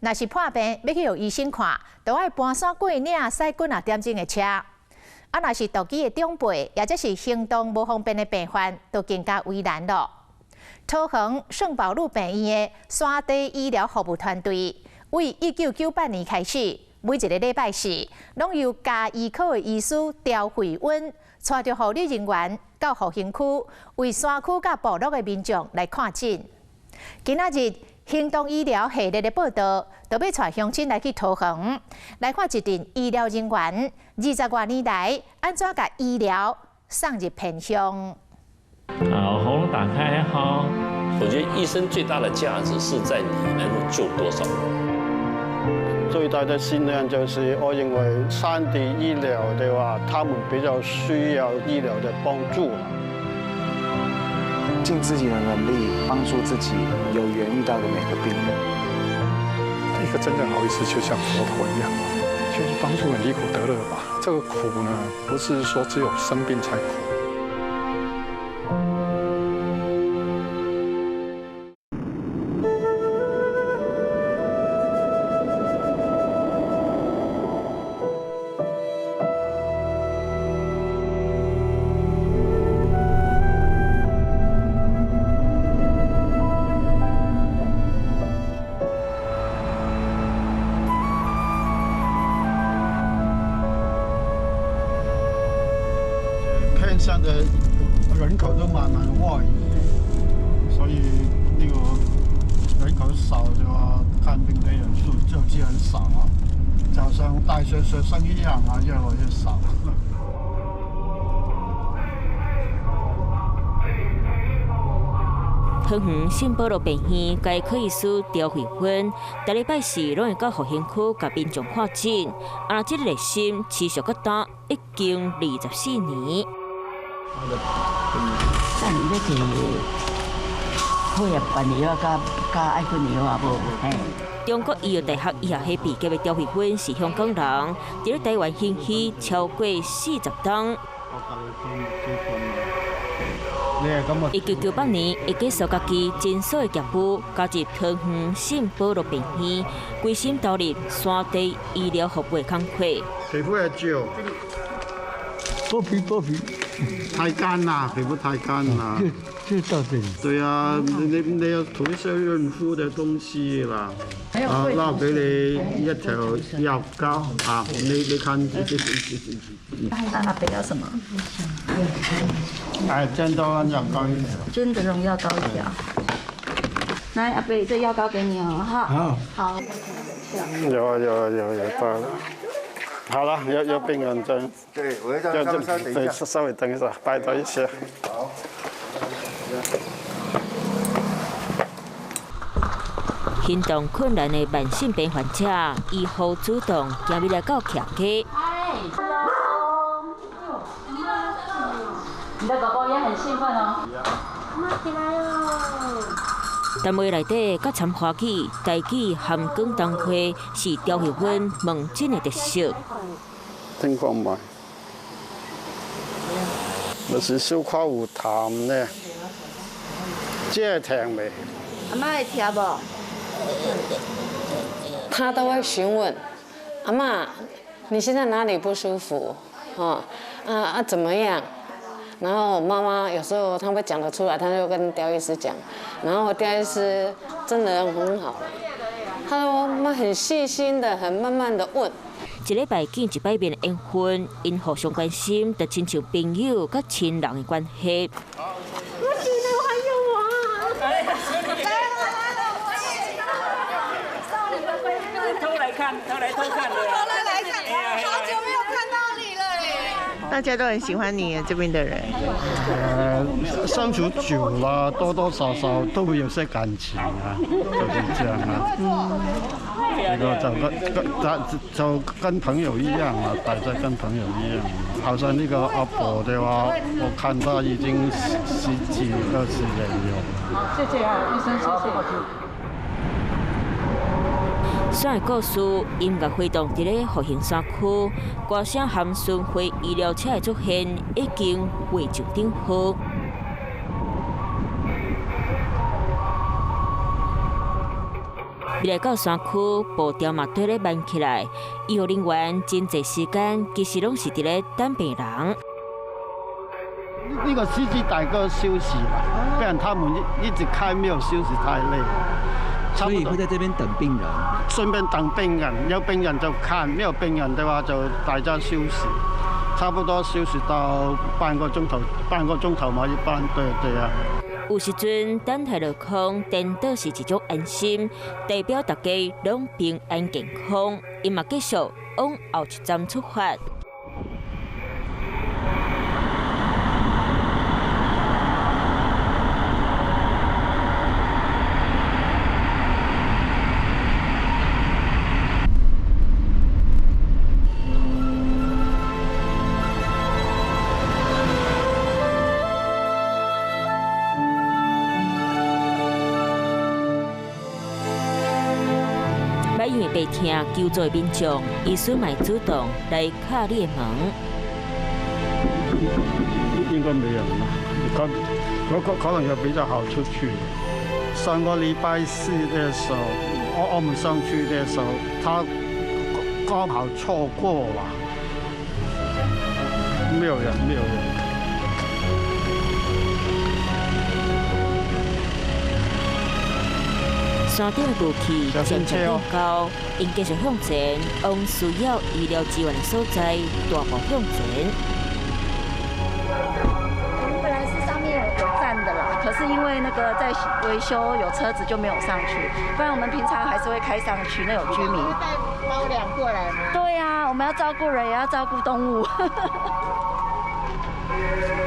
若是破病欲去予醫生看，都愛盤山過嶺，駛幾若點鐘的車。啊，若是獨居的長輩，抑者是行動無方便的病患，就更加為難囉。桃園聖保祿病院的山地醫療服務團隊，為1998年開始，每一个禮拜四，攏由家醫科的醫師刁惠溫，帶著護理人員到復興區，為山區佮部落的民眾來看診。今仔日行動醫療系列的報道，就欲帶鄉親來去桃園，來看一陣醫療人員20外年來按怎共醫療送入偏鄉。好，喉嚨打開，好。我覺得醫生最大的價值是在你能夠救多少人。最大的信念就是，我認為山地醫療的話，他們比較需要醫療的幫助。盡自己的能力幫助自己有緣遇到的每個病人。一個真正好醫師就像佛陀一樣，就是幫助人離苦得樂吧。這個苦呢，不是說只有生病才苦。偏鄉的人口都慢慢外移，所以呢個人口少的話，看病的人數就自然少啊。就像大學學生一樣啊，越來越少。桃園聖保祿病院家醫科醫師刁惠芬，逐禮拜四攏會到復興區共民眾看診，啊，這個熱心持續到今已經24年。等你欲摕血壓懸的藥佮佮愛困的藥啊無？嘿。中國醫藥大學醫學系畢業的刁惠芬是香港人，佇咧台灣行醫超過40冬。1998年，伊繼續家己診所的業務，加入桃園聖保祿病院，規心投入山地醫療服務的工課。皮膚會焦，剝皮剝皮，太乾啦，皮膚太乾啦。就到這裡。對啊，你要塗一些潤膚的東西啦。啊，那我給你一條藥膏啊，你看這這這這。阿伯要什麼？哎，煎多藥膏一條。煎德榮藥膏一條。來，阿伯，這藥膏給你哦，哈。好。好。有啊有啊有有到了。好了，有病人在。對，我要叫他們稍等一下。稍微等一下，拜託一下。好。行動困難的慢性病患者，醫護主動行入來到徛家。你的狗狗也很興奮哦。媽起來嘍！單位內底閣摻華語、台語含廣東話，是刁惠芬門診的特色。聽講無？就是小可有痰呢，這會疼袂？阿嬤會疼無？他都會詢問阿嬤，你現在哪裡不舒服？哦，啊啊，怎麼樣？然後媽媽有時候她會講得出來，她就跟刁醫師講。然後刁醫師真的很好，他說媽很細心的，很慢慢的問。一禮拜見一擺面的緣分，𪜶互相關心，就親像朋友佮親人的關係。不行了，我還有我。來來來，偷來看，偷來偷看的。偷來來看，好久沒有看到你了耶。大家都很喜歡你，這邊的人。相處久了，多多少少都會有些感情啊，就是這樣啊。這個就跟就跟朋友一樣啊，大家跟朋友一樣。好像那個阿婆的話，我看他已經十幾20年有。謝謝啊，醫生，謝謝。煞的故事，音樂會動佇咧復興山區，歌聲含巡迴醫療車的出現，已經畫上等號。未來到山區步調嘛綴咧慢起來，醫護人員真濟時間其實攏是佇咧等病人。呢個司機大哥休息了，不然他們一直開沒有休息太累。所以會在這邊等病人，順便等病人，有病人就看，沒有病人的話就大家休息，差不多休息到半個鐘頭，半個鐘頭嘛一般，對對啊。有時陣等待落空，顛倒是一種安心，代表大家攏平安健康。伊嘛繼續往後一站出發。被聽求助的民眾，醫師嘛主動來敲你的門。應該沒有啦，可能又比較好出去。上個禮拜四的時候，我們上去的時候，他剛好錯過了，沒有人，沒有人。山頂的霧氣漸漸變高，𪜶繼續向前，往需要醫療支援的所在大步向前。我們本來是上面有站的啦，可是因為那個在維修，有車子就沒有上去。不然我們平常還是會開上去。那有居民帶貓糧過來嗎？對啊，我們要照顧人，也要照顧動物。啊，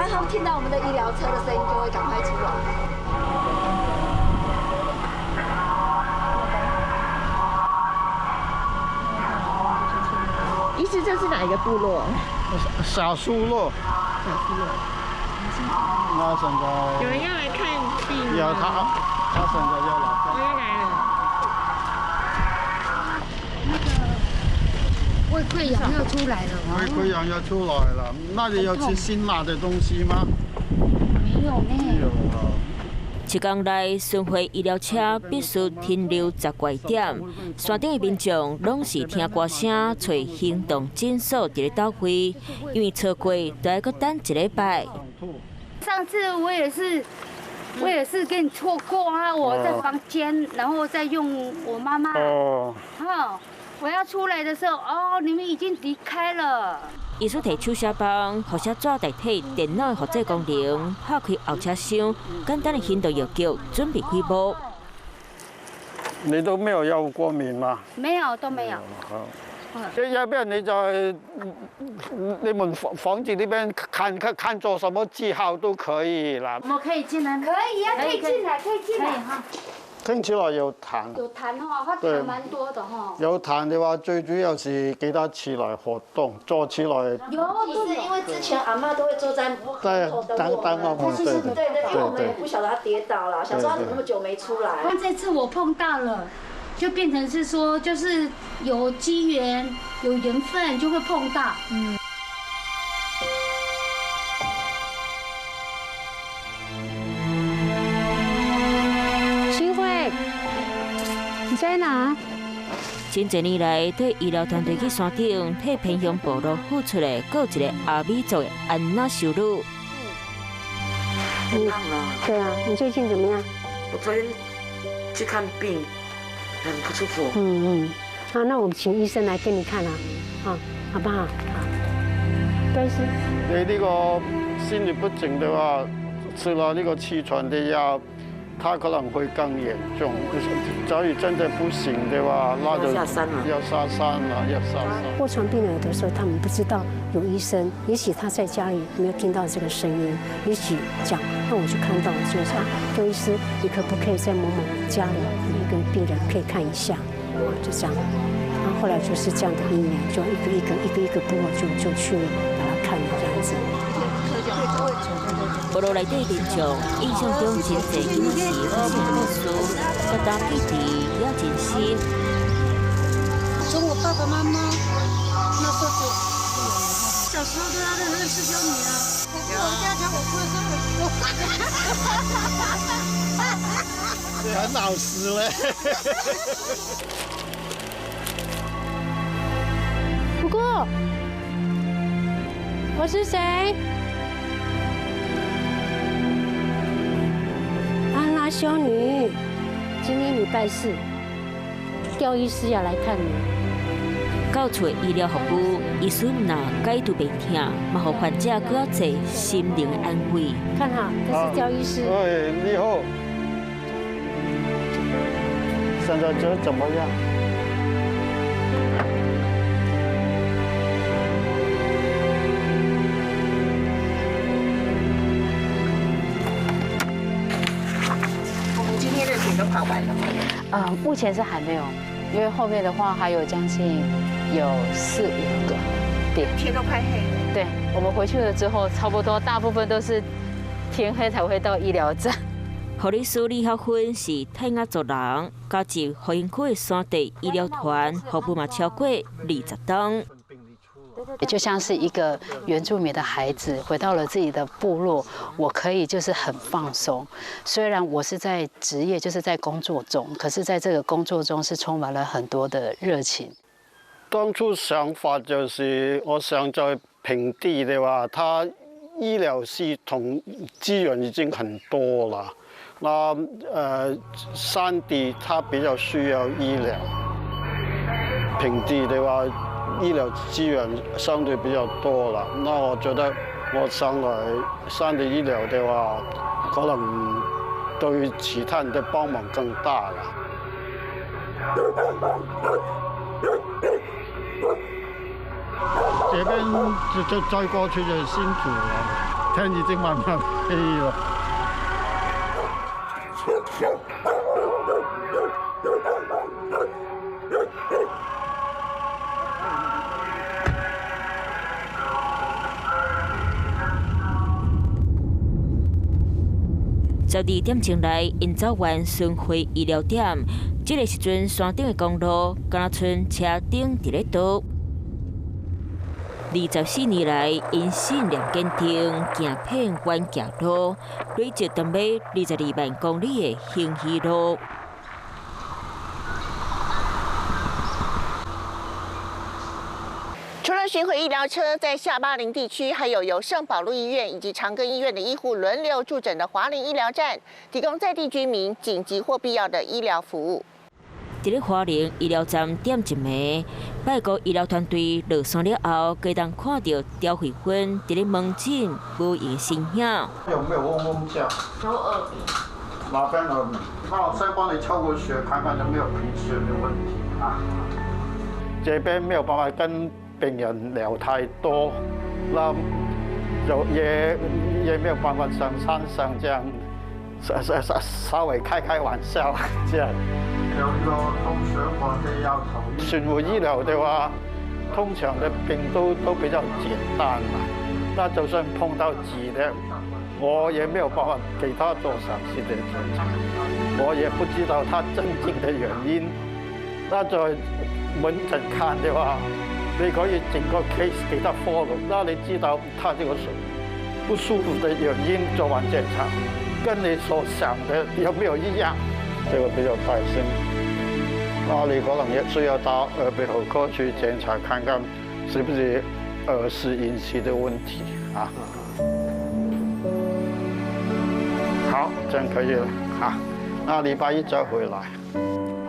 他們聽到我們的醫療車的聲音，就會趕快出來。醫師，這是哪一個部落？小蘇落。小蘇落。那現在有人要來看病嗎？有他現在要來。我要來了。那個胃潰瘍又出來了。胃潰瘍又出來了，那你有吃辛辣的東西嗎？沒有呢。沒有啊。一工內巡迴醫療車必須停留10外點，山頂的民眾攏是聽歌聲，揣行動診所佇咧鬥飛，因為錯過就愛閣等一禮拜。上次我也是，跟你錯過啊！我在房間，然後再用我媽媽。哦。我要出來的時候，哦，你們已經離開了。醫師提手寫板，複寫紙代替電腦的複製功能，拍開後車廂，簡單的行動藥局準備開幕。你都沒有藥物過敏嗎？沒有，都沒有。好，要不然你在你們房子那邊看看看做什麼記號都可以啦。我們可以進來嗎？可以啊，可以進來，可以進來哈。聽起來有痰，有痰哈，他痰蠻多的哈。有痰的話，最主要是給他起來活動，坐起來。有，是因為之前阿嬤都會坐在門口等我們。對對對，因為我們也不曉得他跌倒了，想說他怎麼那麼久沒出來。那這次我碰到了，就變成是說，就是有機緣、有緣分就會碰到。嗯。在哪？真濟年來，對醫療團隊去山頂替偏鄉部落付出的，閣有一個阿美族的安娜修女。嗯，對啊，你最近怎麼樣？我昨天去看病，很不舒服。嗯嗯，好，那我們請醫生來給你看啊，好，好不好？好。但是你呢個心律不整的話，吃了呢個氣喘的藥。他可能會更嚴重，假如真的不行的話，那就要下山了，要下山了，要下山。臥床病人有的時候他們不知道有醫生，也許他在家裡沒有聽到這個聲音，也許講，那我就看到就是啊，周醫師，你可不可以在某某家裡有一個病人可以看一下？就這樣，然後後來就是這樣的因緣，就一個一個一個一個部落就去把他看了這樣子。部落內底民眾印象中真濟囡仔時發生的故事，覺得記憶也真深。從我爸爸媽媽那時候就，小時候對他認識師兄你啊，我家講我哭的時候，很老實咧。姑姑，我是誰？安拉修女，今天禮拜四，刁醫師要來看你。到厝醫療服務，醫師若解除病痛，嘛予患者閣較濟心靈的安慰。看哈，這是刁醫師。哎，你好，現在覺得怎麼樣？我們今天的點都跑完了嗎？目前是還沒有，因為後面的話還有將近有4、5個點。天都快黑了。對，我們回去了之後，差不多大部分都是天黑才會到醫療站。護理師李孝芬是泰雅族人，加入復興區的山地醫療團，服務嘛超過20冬。就像是一個原住民的孩子回到了自己的部落，我可以就是很放鬆。雖然我是在職業，就是在工作中，可是在這個工作中是充滿了很多的熱情。當初想法就是，我想在平地的話，它醫療系統資源已經很多了。那山地它比較需要醫療，平地的話，醫療資源相對比較多了。那我覺得我上來山地醫療的話，可能對其他人的幫忙更大了。這邊就再過去就新竹了，天已經慢慢黑了。12點鐘內，𪜶走完巡迴醫療點，這個時陣山頂的公路，敢若賰車燈佇咧倒。24年來，𪜶信念堅定，行遍遠崎路，累積長欲22萬公里的行醫路。除了巡迴醫療車，在下巴陵地區，還有由聖保祿醫院以及長庚醫院的醫護輪流駐診的華林醫療站，提供在地居民緊急或必要的醫療服務。佇咧華林醫療站點一暝，拜五醫療團隊落山了後，會當看著刁慧芬佇咧門診無閒身影。有沒有嗡嗡叫？有耳鳴。哪邊耳鳴？那我再幫你抽個血，看看有沒有貧血的問題啊。這邊沒有辦法跟病人聊太多，那就也沒有辦法像山上這樣，稍微開開玩笑這樣。有個通血管的藥頭。巡迴醫療的話，通常的病都比較簡單嘛。那就算碰到急的，我也沒有辦法給他做詳細的檢查，我也不知道他真正的原因。那在門診看的話，你可以整個 case 給他 follow，那你知道他這個不舒服的原因，做完檢查，跟你所想的有沒有一樣？這個比較大聲，那你可能也需要到耳鼻喉科去檢查，看看是不是耳石引起的問題啊。好，這樣可以了。好，那禮拜一再回來。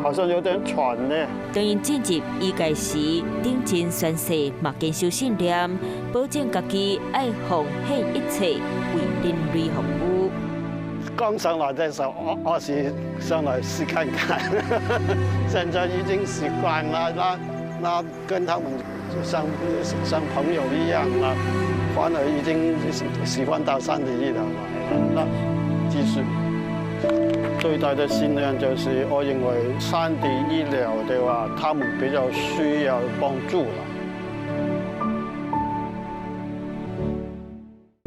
好像有點喘呢。當𪜶進入醫界時，頂真宣誓，嘛堅守信念，保證家己愛奉獻一切，為人類服務。剛上來的時候，我是上來試看看，現在已經習慣了，那跟他們像朋友一樣了，反而已經喜歡到山地醫療來了。那繼續。最大的信念就是，我認為山地醫療的話，他們比較需要幫助了。